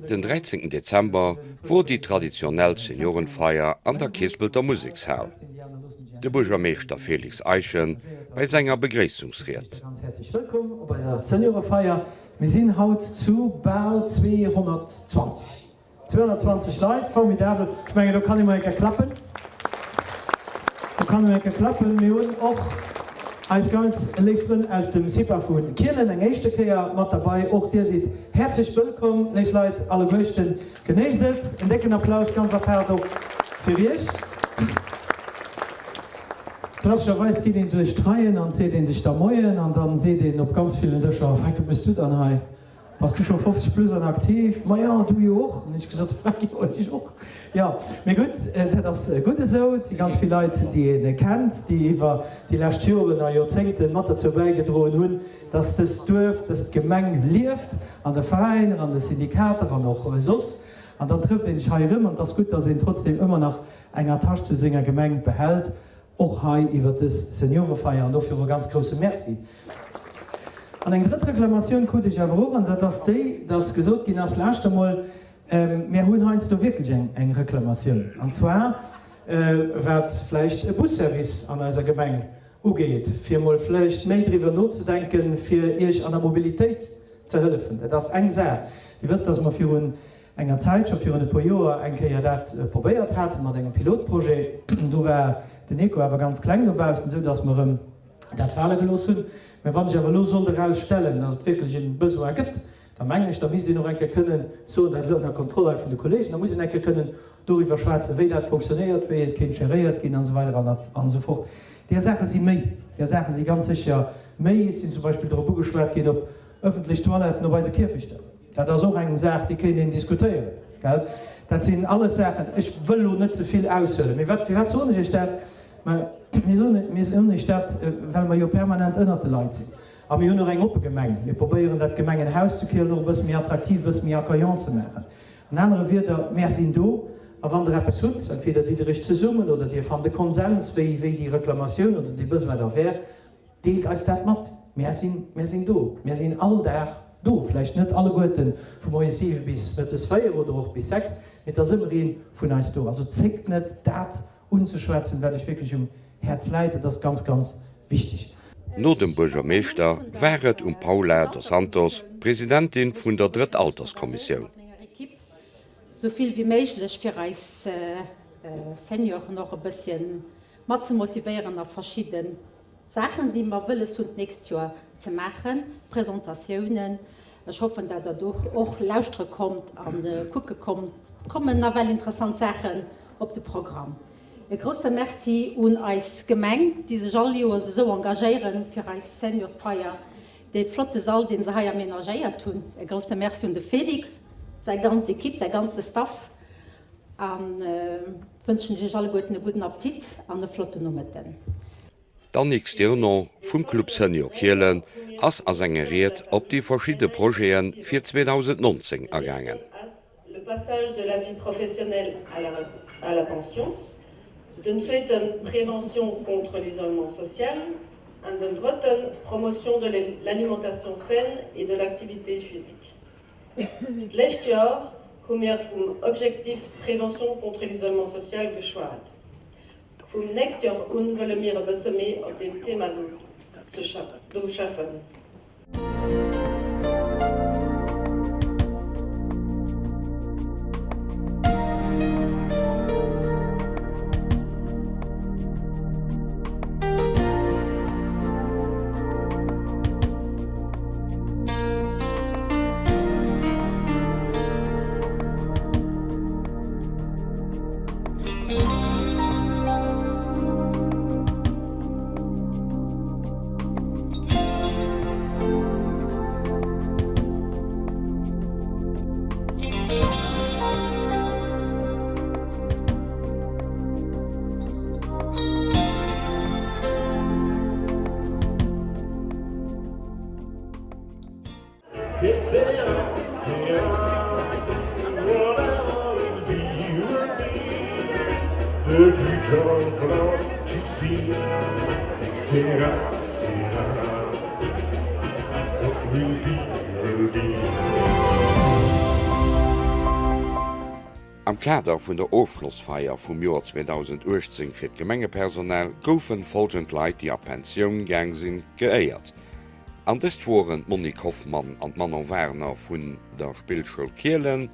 Den 13 Dezember wor déi traditionell Seniorenfeier an der Keespelter Musekshal. De Buergermeeschter Félix Eischen bei senger Begréissungsried. Ganz häerzlech wëllkomm op eiser Seniorefeier. Mir sinn haut zu bal 220. 220 Leit, formidabel. Ech mengen, do kann ee mol eng Kéier klappen. Do kann ee mol eng Kéier klappen. Mir hunn och eis ganz léif Frënn aus dem CIPA vu Kielen eng éischte Kéier mat derbei. Och dir sidd häerzlech wëllkomm, léif Leit alleguerten. Genéisst et. En décken Applaus ganz apaart och fir iech. Klassescherweis geet een duerch d'Reien an seet ee sech da Moien an dann seet een op ganz villen Dëscher, Wat méchs du dann hei? Bass du scho 50 plus an aktiv? Ma jo, du jo och. Hunn ech gesot, Wat, jo, ech och? Jo, mee gutt, dat ass gutt esou. Et si ganz vill Leit, déi ee kennt, déi iwwer déi lescht Joren a Joerzéngte mat derzou bäigedroen hunn, dass dëst Duerf, dës Gemeng lieft, an de Veräiner, an de Syndikater an och soss. An dann trëfft een sech hei erëm an et ass gutt, dass een trotzdeem ëmmer nach eng Attache zu senger Gemeng behält. Och hei iwwert dës Seniorefeier an dofir och e ganz grousse Merci. An eng drëtt Reklamatioun krut ech awer och, an dat ass déi, dass gesot ginn ass, Lauscht emol, mär hunn heiansdo wierklech eng Reklamatioun, an zwar wat vläicht e Busservice an eiser Gemeng ugeet, fir emol vläicht méi driwwer nozedenken, fir Iech an der Mobilitéit ze hëllefen. Dat ass eng Saach. Dir wësst, dass mer virun enger Zäit, scho virun e puer Joer, eng Kéier dat probéiert haten mat engem Pilotprojet. Do war den Echo awer ganz kleng dobaussen, esou dass mer erëm dat fale gelooss hunn. Mä wann ech awer elo sollt erausstellen, dass et wierklech e Besoin gëtt, da mengen ech, da misst een och eng Kéier kënnen soen, dat elo ënner Kontroll hei vun de Kollegen, da muss een eng Kéier kënnen doriwwer schwätzen, wéi dat fonctionnéiert, wéi et kéint geréiert ginn an esou weider an esou fort. Där Saache si méi, där Saache si ganz sécher méi. Ech sinn zum Beispill drop ugeschwat ginn op ëffentlech Toiletten op eise Kierfechter. Dat ass och eng Saach, déi kéint een diskutéieren, gell? Dat sinn alles Saachen, ech wëll elo net ze vill aushuelen, mee wat, firwat soen ech Iech dat? Mä mir soen, mir soen Iech dat, well mer jo permanent ënnert de Leit sinn. A mir hunn och eng oppe Gemeng. Mir probéieren dat Gemengenhaus zu Kielen och e bësse méi attraktiv, e bësse méi accueillant ze maachen. An anere Wierder, mär sinn do, a wann Der eppes hutt, entweder ditt Der Iech zesummen oder Dir fannt e Konsens, wéi, wéi déi Reklamatioun oder dee Besoin da wär, Deelt eis dat mat. Mär sinn, mär sinn do. Mär sinn all Dag do. Vläicht net alleguerten vu moies 7 bis mëttes 4 oder och bis 6, mee et ass ëmmer ee vun eis do. Also zéckt net, dat unzeschwätzen, wat iech wierklech um Häerz läit. Et ass ganz, ganz wichteg. No dem Buergermeeschter war et um Paula dos Santos, Presidentin vun der Drëttalterskommissioun. Sou vill wéi méiglech fir eis Senioren och e bësschen mat ze motivéieren a verschidde Saachen, déi mer wëlles hunn d'nächst Joer ze maachen, Presentatiounen. Ech hoffen, dat Der do och lauschtere kommt a kucke kommt. Et kommen nawell interessant Saachen op de Programm. E grousse Merci un eis Gemeng, déi sech all Joers esou engagéieren fir eis Seniorsfeier, dee flotte Sall, dee se hei amenagéiert hunn. E grousse Merci un de Félix, säi ganz Equipe, säi ganze Staff. A wënschen iech alleguerten e gudden Appetit an e flotten Nomëtten. D'Annick Stirnon vum Club Senior Kielen ass a senger Ried op déi verschidde Projete fir 2019 agaangen. Le passage de la vie professionnelle à la pension, den zweeten Prévention contre l'isolement social an den drëtten Promotion de l'alimentation saine et de l'activité physique. D'lescht Joer hu mir vum Objectif Prévention contre l'isolement social geschwat. Vum nächst Joer un wëlle mir e bësse méi op deem Thema do schaffen. Am Kader vun der Ofschlossfeier vum Joer 2018 fir d'Gemengepersonal goufen folgend Leit, déi a Pensioun gaang sinn, geéiert. An dëst woren d'Monique Hoffmann an d'Manon Wagner vun der Spillschoul Kielen,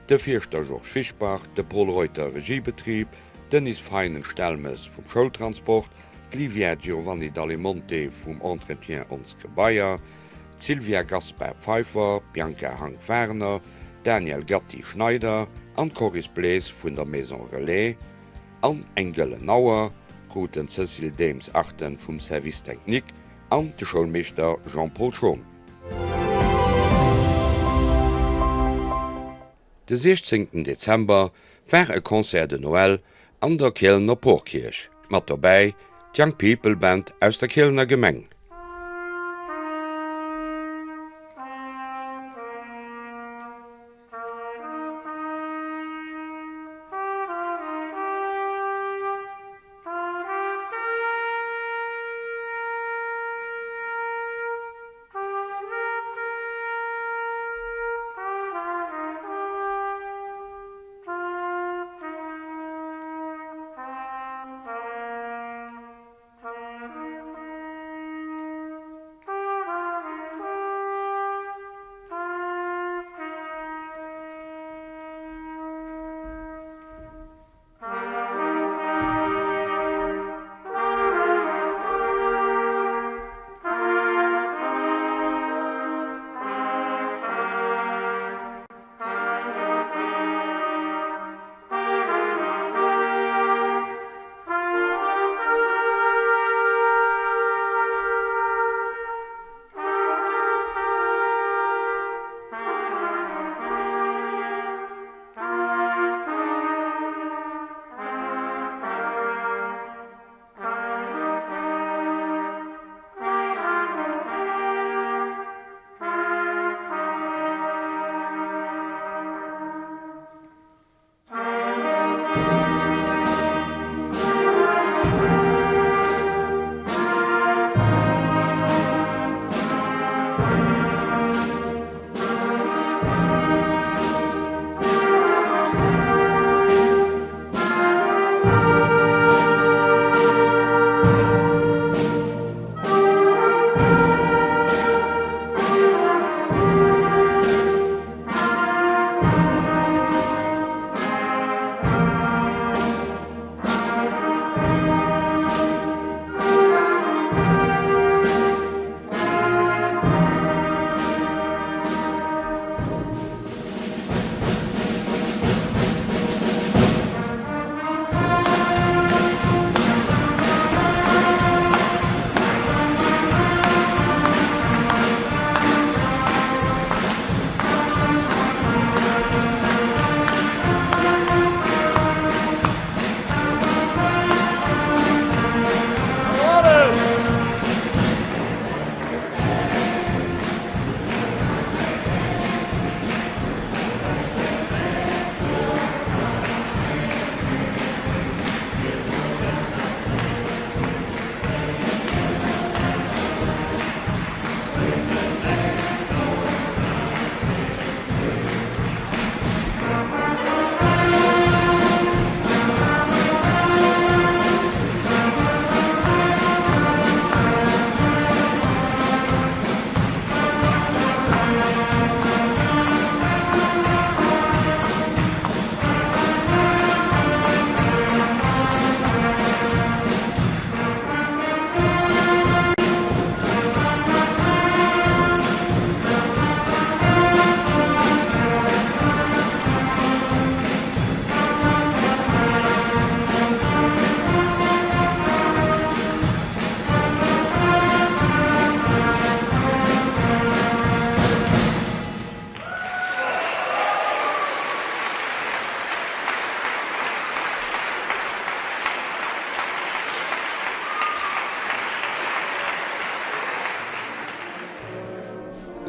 de Fierschter Georges Fischbach, de Paul Reuter, Regiebetrib, d'Denise Feinen-Stelmes vum Schoultransport, d'Livia Giovanni D'Alimonte vum Entretien Ons Gebaier, d'Sylvia Gaspar Pfeiffer, d'Bianca Hank-Wagner, d'Danièle Gatti Schneider an d'Coris Blaes vun der Maison Relais an eng gëllen Auer kruten d'Cécile Daems-Arten vum Service Technique an de Schoulmeeschter Jean-Paul Schon. De 16 Dezember war e Concert de Noël an der Kielener Porkierch, mat dobäi d'Young People Band aus der Kielener Gemeng.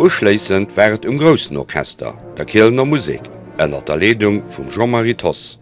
Uschléissend war et um groussen Orchester, der Kielener Musek, ënner der Leedung vum Jean-Marie Thoss.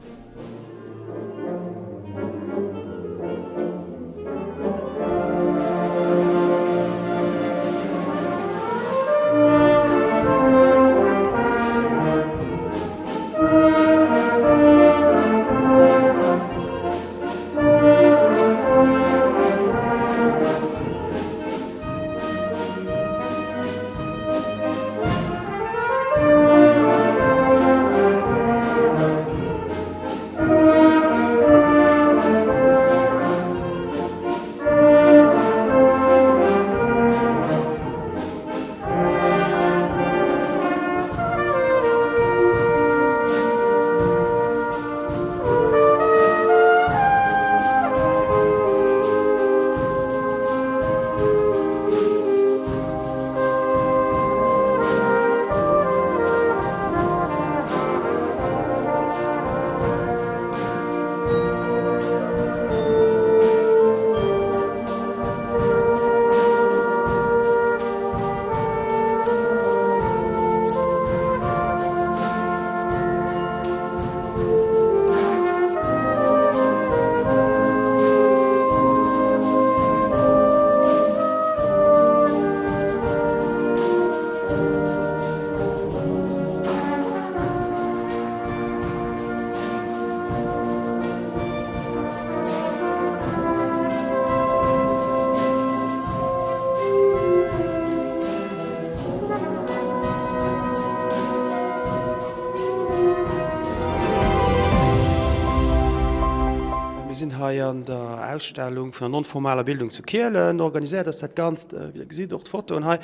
hei an der Ausstellung vun der non-formaler Bildung zu Kielen. Organiséiert ass dat Ganzt, wéi der gesitt, och d'Fotoen hei,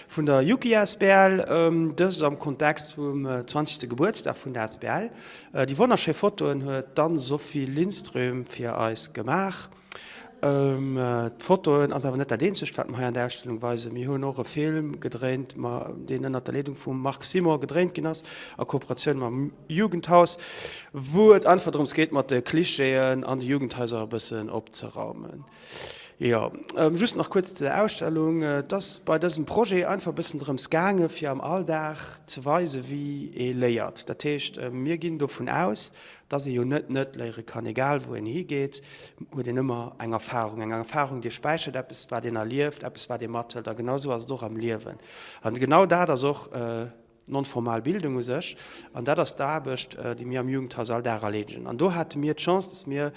vun der Juki asbl. Dëst am Kontext vum 20. Gebuertsdag vun der asbl. Déi wonnerschéi Fotoen huet d'Anne-Sophie Lindström fir eis gemaach. D'Fotoen ass awer net dat eenzegt, wat mer hei an der Ausstellung weisen. Mir hunn och e Film gedréint, deen ënnert der Leedung vum Marc Simon gedréint ginn ass, a Kooperatioun mam Jugendhaus, wou et einfach drëms geet, mat de Klischeeën an de Jugendhaiser e bëssen opzeraumen. Jo, just nach kuerz zu der Ausstellung. Et ass bei dësem Projet einfach e bëssen drëms gaange fir am Alldag ze weisen, wéi ee léiert. Dat heescht, mir ginn dovun aus, dass ee jo net net léiere kann, egal wou een higeet, huet een ëmmer eng Erfahrung, eng Erfahrung déi ee späichert, eppes wat een erlieft, eppes wat ee mathëlt a genau esou ass et och am Liewen. An genau dat ass och non-formal Bildung u sech an dat ass d'Aarbecht, déi mir am Jugendhaus all Dag erleedegen. An do hate mir d'Chance, dass mir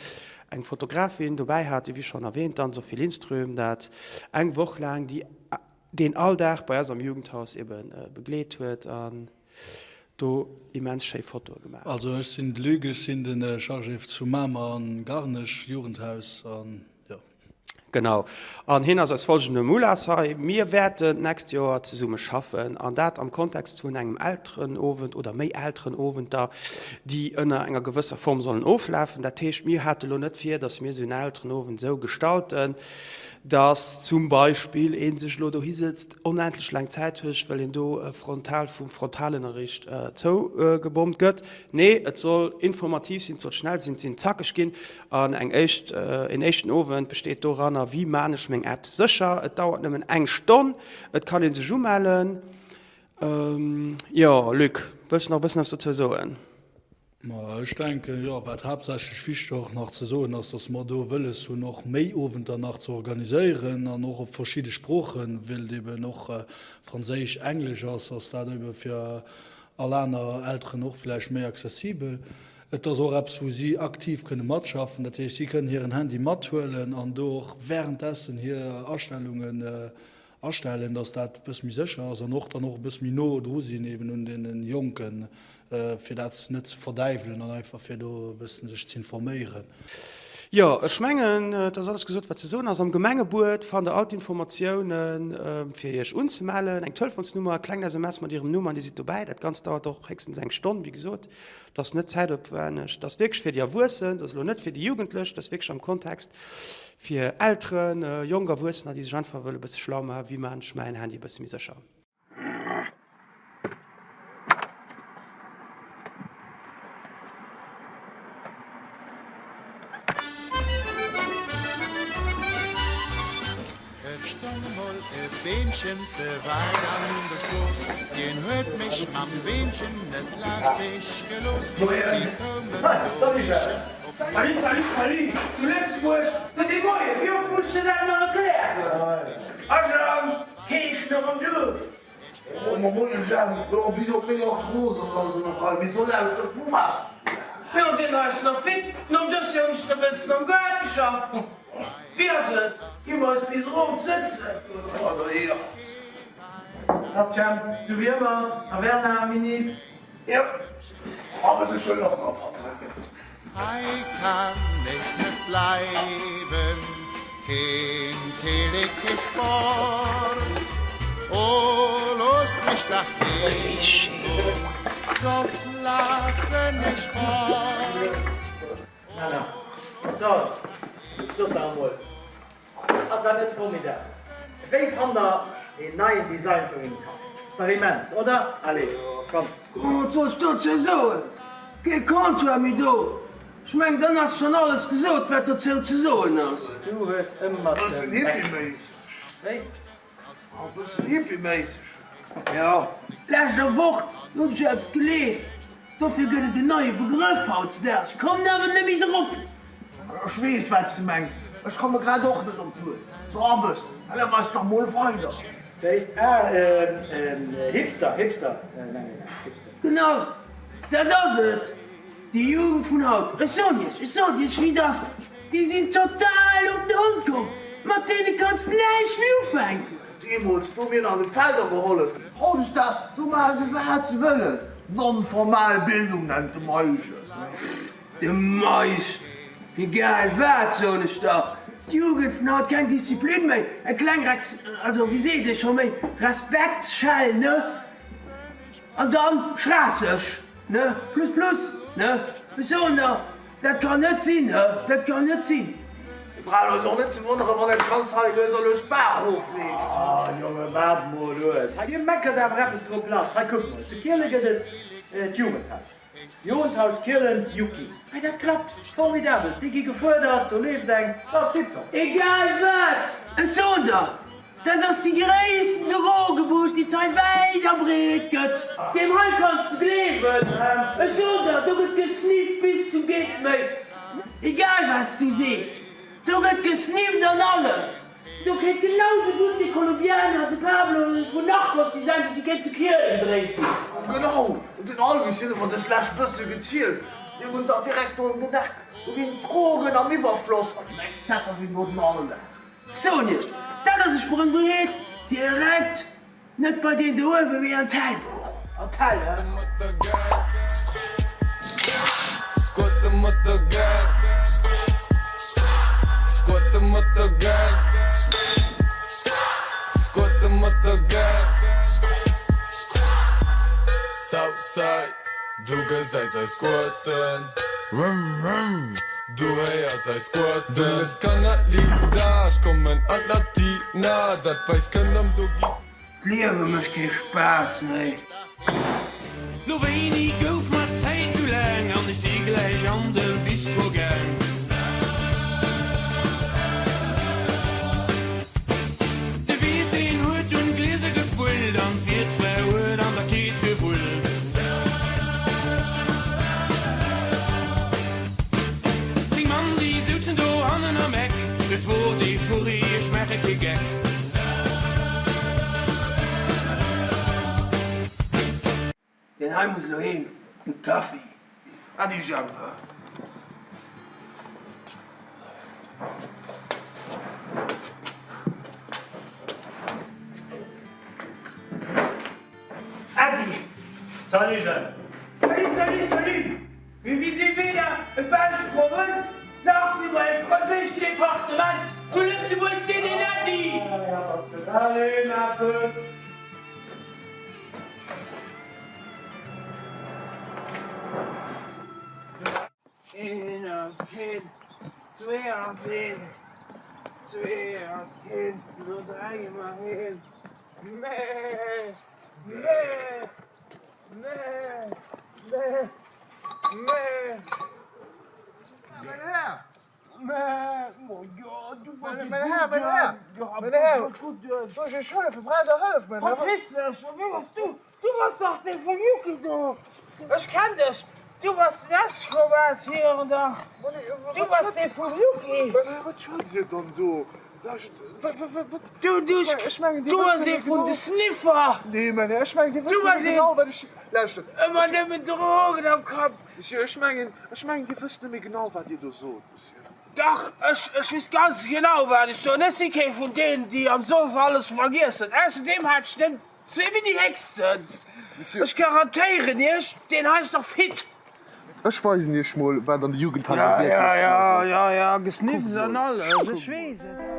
eng Fotografin dobäi haten, wéi schonn erwähnt, d'Ann-Sophie Lindström, dat eng Woch laang déi deen Alldag bei eis am Jugendhaus ebe begleet huet an do immens schéi Fotoe gemaach. Also ech sinn de Luc, ech sinn de Chargé zu Mamer an Garnech Jugendhaus an jo. Genau, an hien ass aus folgendem Ulass hei, Mir wäerten d'nächst Joer zesumme schaffen an dat am Kontext vun engem Elterenowend oder méi Elterenowenter, déi ënner enger gewësser Form sollen oflafen. Dat heescht, mir hate lo net vir, datt mir esou en Elterenowend esou gestalten, dass zum Beispill ee sech elo dohi sëtzt, onendlech laang Zäit huet, well een do frontal vum Frontalunterricht zougebommt gëtt. Nee, et soll informativ sinn, et soll schnell sinn, et sinn zackeg ginn. An eng éischt, een éischten Owend besteet doranner, Wéi maan ech meng App sécher? Et dauert nëmmen eng Stonn, et kann ee sech umellen. Jo, Luc, wëlls de nach e bëssen eppes dozou soen? Ma ech denken, jo, wat haaptsächlech wichteg och nach ze soen ass, dass mer do wëlles hunn, och méi Owenter nach ze organiséieren an och op verschidde Sproochen, well et eben och Franséisch, Englesch ass, ass dat ebe fir all aner Elteren och vläicht méi accessibel. Et ass och eppes, wou si aktiv kënne matschaffen, dat heescht, si kënnen hiren Handy mathuelen an do och währenddessen hir Astellungen astellen, dass dat e bësse méi sécher ass an och dann och e bësse méi no dru sinn eben un deene Jonken, fir dat net ze verdäiwelen an einfach fir do e bëssen sech z'informéieren. Jo, ech mengen, et ass alles gesot, wat ze soen ass. Am Gemengebuet fannt Der all d'Informatiounen, fir Iech unzemellen, eng Telefonsnummer, e klengt SMS mat Ierem Numm an Dir sidd dobäi. Dat Ganzt dauert och héchstens eng Stonn, wéi gesot. Et ass net zäitopwänneg, et ass wierklech fir déi Erwuessen, et ass elo net fir déi Jugendlech, et ass wierklech am Kontext fir Elteren, jonk Erwuessener, déi sech einfach wëlle bësse schlau maachen, wéi maan ech mäin Handy e bësse méi sécher. Et stong emol e Beemchen ze wäit an der Strooss, Dien huet mech mam Weenchen net laanscht sech gelooss. Si koumen do richen op mech. Salut, salut, salut! Zu Lëtzebuerg sot ee Moien, wéi oft muss ech der dat nach erklären? Aschang, Heeschen och am Duerf. Oh ma moien Jang, jo bis op meng Arthrose ass alles an der Rei, mee so lauschter, wou waars du sou laang? Jo, deen hei ass nach fit, nom Dessert hunn ech nach e bëssen am Gaart geschafft. Wéi ass et? Gi mer eis bis erof sëtzen. Oh der Eeër. Patt Jang, sou wéi ëmmer, Taverna, Mini. Jo. Awer sech huelen och nach Patt. Hei kann ech net bleiwen, keen Tele, kee Sport, oh loosst mech dach heem goen, soss lafen ech fort. Männer, so, sot der emol, Ass dat net formidabel? Wéi fannt der deen neien Design vu mengem Café? Ass dach immens, oder? Allez, komm. Wat soll ech dozou soen? Kee Comptoir méi do. Ech mengen, dann ass schonn alles gesot, wat dozou ze soen ass. Du hues ëmmer ze meckeren. Wéi? E bëssen hippie-méisseg. Jo, leschter Woch hunn ech eppes gelies, dofir gëtt et en neie Begrëff hautzedaags, ech kommen awer net méi drop. Ech weess, wat s de mengs, ech komme grad och net op d'Wuert. So Abbes, hëllef eis dach mol weider. Wéi? Ah, Hipster, Hipster, mengen ech, Hipster. Genau, dat ass et! Déi Jugend vun haut, ech soen iech, ech soen iech wéi et ass, déi sinn total op den Hond komm, mat deene kanns de näischt méi ufänken. Deemools, do hu mir nach an de Felder gehollef, hautdesdaags, do maache se wat se wëllen. Non-formal Bildung nennt de Meisch et. De Meisch! Egal wat, soen ech der, d'Jugend vun haut, keng Disziplin méi, eng kleng Rex, also wéi seet ee scho méi, Respektsschell, ne? An dann schraasseg, ne? Plus plus, ne? Ech soen der, dat kann net sinn, he, dat kann net sinn. Mir brauchen eis och net ze wonneren, wann et ganz hei lues a lues d'Baach rofleeft. Ah, Jonge, waart mol lues. Hei, dir meckert awer eppes drop lass. Hei, kuckt mol, zu Kiele gëtt et d'Jugendhaus. Jugendhaus Kielen, Juki. Hey, dat klappt formidabel, déi gi gefuerdert, do leeft eng, dat ass tiptop. Egal wat ech soen der, dat ass déi gréissten Drogebud déi et hei wäit a breet gëtt. Deem hei kanns de gleewen, ech soen der, do gëtt gesnifft bis zum geet méi. Egal wat s du sees, do gëtt gesnifft an alles. Do kéint genau sou gutt de Kolumbianer, de Pablo vun Narcos, déi Sendung, déi kéint zu Kielen gedréit ginn. Genau, den Alvis huet mer dës lescht bësse gezielt, mir hunn der direkt do ëm den Eck, do ginn d'Drogen am Iwwerfloss an d'Exzesser sinn do den Alldag. Soen iech, dat ass e Sprangbriet direkt Net bei deen do uewen, mee an d'Häll. An d'Häll, hä? Du gesäis eis Squatten, du héiers eis Squatten. Du méchs Kanner-Lidder, ech kommen an d'Latina, dat wäisst kënnt an du giss. D'Liewe mécht kee Spaass méi. No wéini gouf mer d'Zäit sou laang an ech si gläich an de Bistro gaang. De Wiert deen huet dunn d'Glieser gespullt an d'Wiertsfra huet an der Kees gewullt. Zéng Mann déi souzen do hannen am Eck, et wor d'Euphorie, ech maache kee Geck. Deen hei muss elo heem, gëtt Kaffi. Äddi Jemp. Äddi. Salut Jemp. Salut, salut, salut. Mir si weder e belsch Provënz, nach si mer e franséischt Departement. Zu Lëtzebuerg seet een Äddi. Allez ma petite. Een ass keen, zwee ass een, zwee ass keen, no dräi mar een. Mee, mee, mee, mee, mee. Mein Här! Mäin Här, mäin Här, mäin Här, soll ech Iech hëllefen? Braucht Der Hëllef, mäin Här? Verpiss dech! Wie bass du? Du bass dach dee vum Juki do! Ech kenn dech! Du bass den Escobar hiren dach! Du bass dee vum Juki! Mäin Här, wat schwätzt Dir dann do? Lauschtert, wat, wat, wat, wat? Du, du, Ech mengen, Dir du wësst bass net ee méi vun genau. de Sniffer! Nee, mäin Här, ech mengen, Dir Du wësst net bass méi een. genau, wat ech. Lauschtert, Ëmmer nëmmen Drogen am Kapp! Monsieur, ech mengen, ech mengen, Dir wësst net méi genau, wat Dir do sot, Monsieur. Dach, ech, ech weess ganz genau, wat ech soen. Ech si kee vun deenen, déi am Soff alles vergiessen. Ausserdeem hat ech nëmmen zwee Mini héchstens. Monsieur. Ech garantéieren Iech, deen hei ass nach fit. Ech weisen Iech mol, wat an de Jugendhaiser Ja, wierklech ja, ja, lass ass. ja, ja, Gesniffs Kuckt an mol, alles, ech kuckt mol. weess et.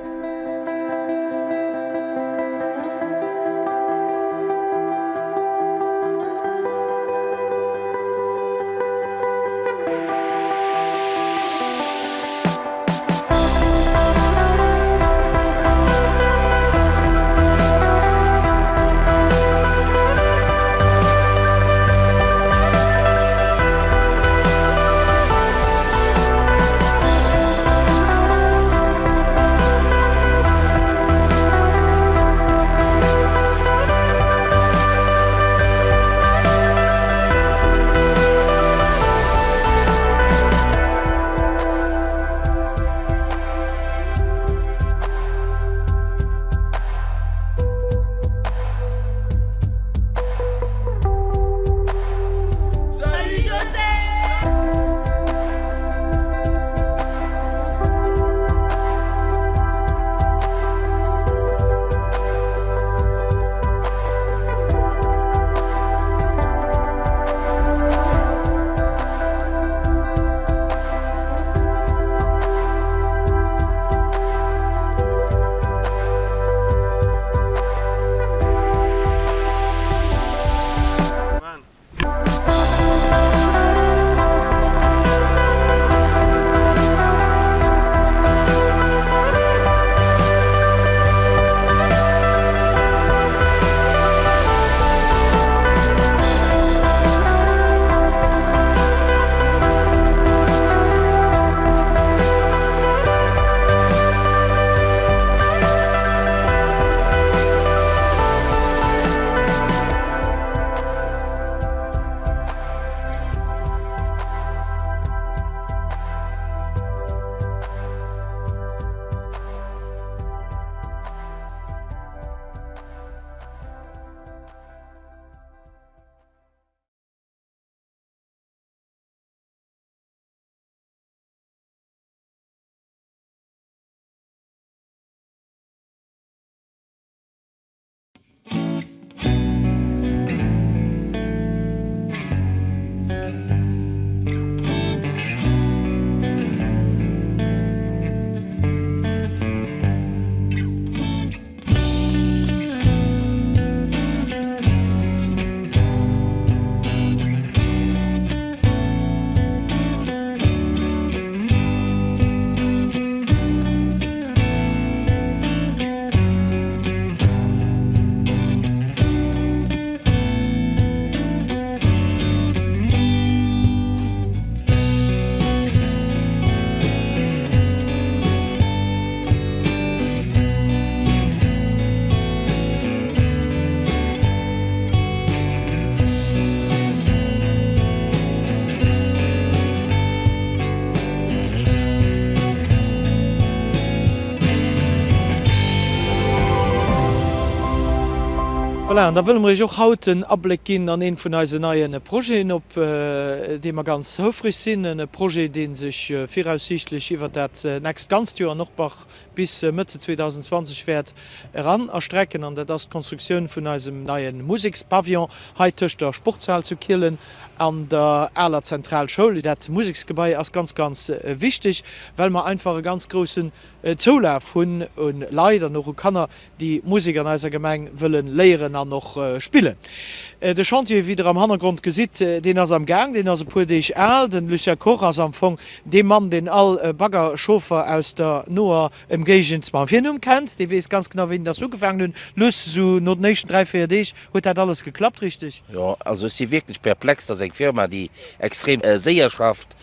Voilà, an da wëlle mer Iech och haut en Abléck ginn an een vun eisen neie Projeten, op dee mer ganz houfreg sinn. E Projet, dee sech viraussiichtlech iwwert dat nächst ganzt Joer an och bach bis Mëtt 2020 wäert eran erstrecken, an dat ass d'Konstruktioun vun eisem neie Musekspavillon hei tëscht der Sportshal zu Kielen an der aler Zentralschoul. Dat Museksgebai ass ganz, ganz wichteg, well mer einfach e ganz groussen Zoulaf hunn u Leit an och u Kanner, déi Musek an eiser Gemeng wëllen léieren an och spillen. De Chantier, wéi der am Hannergrond gesitt, deen ass am Gaang, deen ass e puer Deeg al. Den Lucien Koch ass am Fong dee Mann, deen all Baggerchauffer aus der noer Emgéigend mam Virnumm kennt. Dee weess ganz genau, wéini dass se ugefaangen hunn. Luss, esou no den éischten 3, 4 Deeg huet dat alles geklappt, richteg? Jo, also ech si wierklech perplex, dass eng Firma, déi extrem séier schafft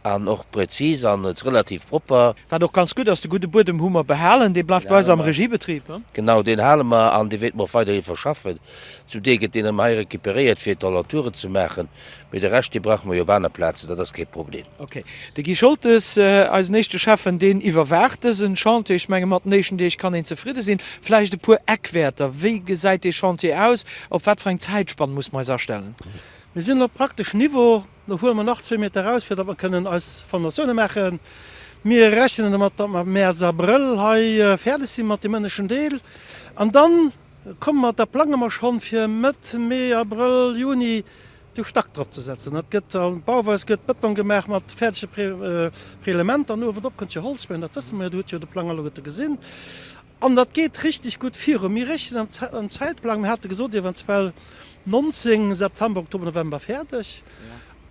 An och präzis an et relativ propper. Wat och ganz gutt ass, de gudde Buedem hu mer behalen, dee bleift bei eis am Regiebetrib. Genau, deen hale mer an dee wäerte mer och weiderhi verschaffen. Zum Deel gëtt deen erëm hei recuperéiert, fir d'Alentouren ze maachen, mee de Rescht, dee brauche mer jo op aner Plazen, dat ass kee Problem. Ok. De Guy Scholtes, eisen éischte Schäffen, deen iwwerwaacht dësen Chantier. Ech menge mat den éischten Deeg kann een zefridde sinn. Vläicht e puer Eckwäerter, Wéi gesäit dee Chantier aus? Op wat fir eng Zäitspann muss mer eis astellen? Mir sinn op praktesch Niveau. Lo huele mer nach zwee Meter raus, fir datt mer kënnen eis Fondatioune maachen. Mir rechnen domat, datt mer Mäerz, Abrëll hei fäerdeg si mat deem ënneschten Deel. An da komme mer, da plange mer schonn, fir Mëtt Mee, Abrëll, Juni de Stack drop ze setzen. Dat gëtt an bauweis gëtt Bëtong gemaach mat fäerdege Prelementer an uewendrop kënnt jo Holz, mä dat wësse mer jo, do hutt jo de Plang alleguerte gesinn. An dat geet richteg gutt viru. Mir rechnen am Zäitplang, mir hate gesot eventuell 19 September, Oktober, November fäerdeg.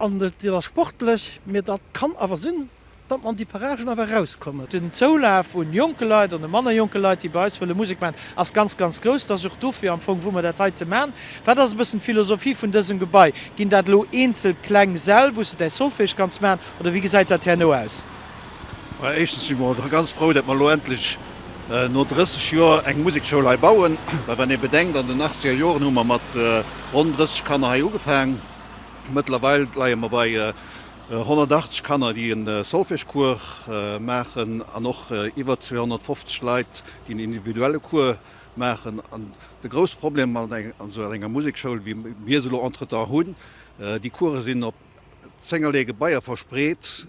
An dat ass sportlech, mee dat kann awer sinn, datt mer an déi Paragen awer erauskommen. Den Zoulaf un jonke Leit an u manner jonke Leit, déi bei eis wëlle Musek maachen, ass ganz, ganz grouss. Dat ass och dofir am Fong, wou mer dat heite maachen. Wat ass e bëssen d'Philosophie vun dësem Gebai? Ginn dat elo eenzel kleng Säll, wou s de däi Solfège kanns maachen, oder wéi gesäit dat herno aus? Mä éischtens si mer ganz frou, datt mer elo endlech no 30 Joer eng Musekschoul hei bauen. Well wann ee bedenkt, an den achtzeger Joren hu mer mat ronn 30 Kanner hei ugefaang. Mëttlerweil leie mer bei 180 Kanner, déi e Solfège-Cours maachen an och iwwer 250 Leit, déi en individuelle Cours maachen. An de grousse Problem an esou enger Musekschoul, wéi mir se elo entretemps hunn, déi Course sinn op zéngerlee Gebaier verspreet,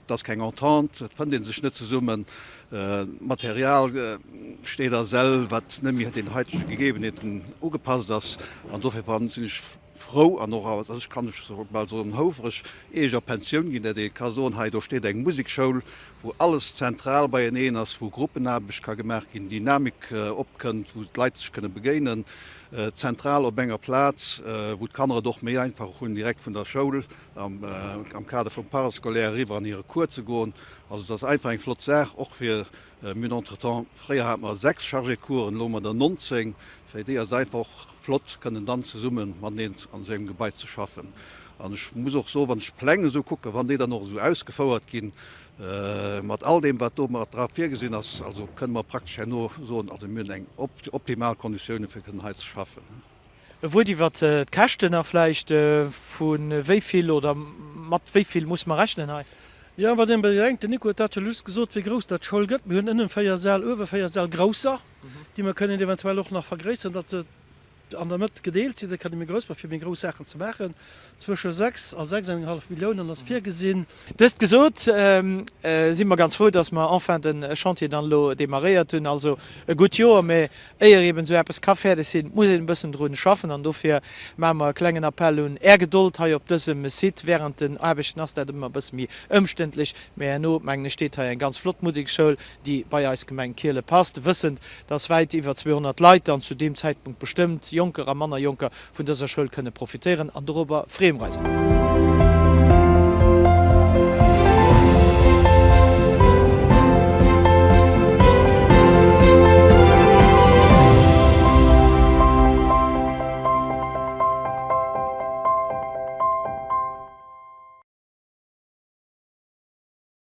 et ass keng Entente, et fënnt ee sech net zesummen, d'Material steet a Säll, wat net méi den haitege Gegebenheeten ugepasst ass. An dofir sinn ech frou an och, also ech kann ech bal soen, houfreg, ier ech a Pensioun ginn, datt ee ka soen, hei do steet eng Musekschoul, wou alles zentral beieneen ass, wou Gruppenaarbecht ka gemaach ginn, Dynamik opkënnt, wou d'Leit sech kënne begéinen, zentral op enger Plaz, wou d'Kanner et och méi einfach hunn, direkt vun der Schoul am Kader vum Parascolaire eriwwer an hire Cours ze goen. Also et ass einfach eng flott Saach, och fir, mir hunn entretemps, fréier hate mer 6 Chargés de coursen, elo hu mer der 19, fir déi ass et einfach och flott, kënnen dann zesumme mateneen an esou engem Gebai ze schaffen. An ech muss och soen, wann ech d'Pläng esou kucken, wann déi dann och esou ausgefouert ginn, mat all deem wat do mat dra virgesinn ass, also kënne mer praktesch herno soen, also mir hunn eng optimal Konditiounen fir kënnen hei ze schaffen. E Wuert iwwert d'Käschten nach vläicht. Vu wéi vill oder mat wéi vill muss mer rechnen hei? Jo, wat een bedenkt, den Nico huet dat jo just gesot, wéi grouss dat d'Schoul gëtt. Mir hunn ënnen 4 Säll, uewe 4 Säll, grousser, déi mer kënnen eventuell och nach vergréisseren, datt se an der Mëtt gedeelt sinn, da kann ee méi grouss maachen, fir méi grouss Saachen ze maachen. Zwësche 6 a 6,5 Milliounen ass virgesinn. Dëst gesot, si mer ganz frou, dass mer enfin de Chantier dann elo demarréiert hunn. Also e gutt Joer, mä éier eben esou eppes ka fäerdeg sinn, muss een e bëssen drun schaffen. An dofir maache mer e klengen Appell un Är Gedold hei op dësem Site. Während den Aarbechten ass dat ëmmer e bësse méi ëmständlech, mä herno, mengen ech, steet hei eng ganz flott Musekschoul, déi bei eis Gemeng Kiele passt, wëssend, dass wäit iwwer 200 Leit dann zu deem Zäitpunkt bestëmmt, Jonker a manner Jonker, vun dëser Schoul kënne profitéieren an dorobber freeë mer eis.